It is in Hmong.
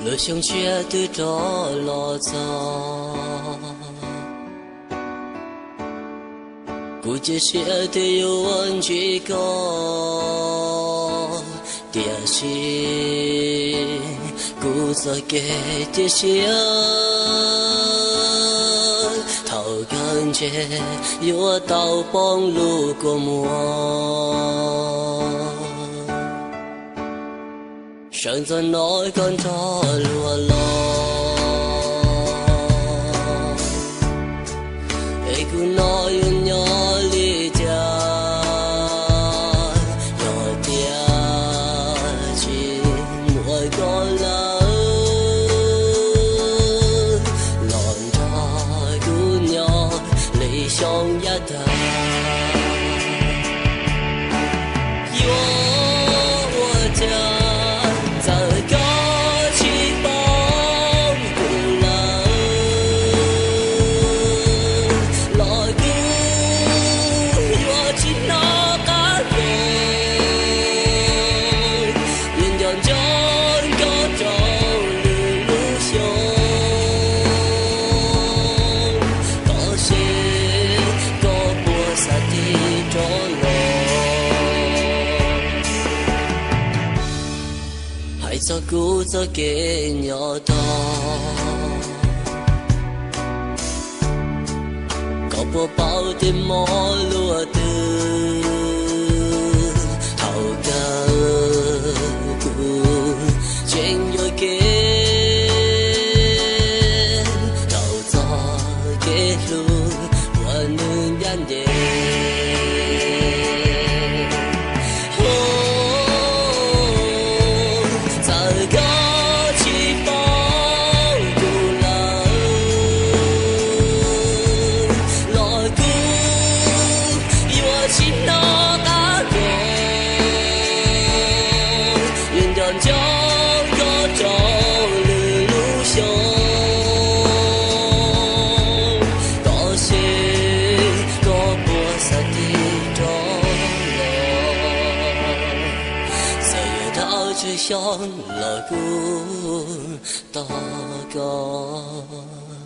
Lub xyoo tshiab twb rov los txog, kuv cia siab tias yuav ntsib koj, tiam sis kuv txoj kev cia siab thaum kawg ntshe yuav tau poob lub kua muag. Sawv ntxov no koj nrog luag los, es kuv no yuav nyob li cas? Yog tias tsis muaj koj lawm, los nrog kuv nyob li xyoo yav tag. Yuav ua cas txawm koj tsis paub kuv lawm, los kuv yuav tsis hnov qab hlo. Yuav nco ntsoov koj rau lwm lub xyoo, tab sis koj puas xav tig rov los? Hais txog kuv txoj kev nyob tod, koj puas paub tias mob luaj twg? Thaum kawg kuv tseem yuam kev rau txoj kev hlub uas nws ncaj ncees. Txawm koj tsis paub kuv lawm, los kuv yuav tsis hnov qab hlo. Yuav nco ntsoov koj rau lwm lub xyoo, tab sis koj puas xav tig rov los? Txawm yuav dhau tsawg xyoo los kuv tos koj.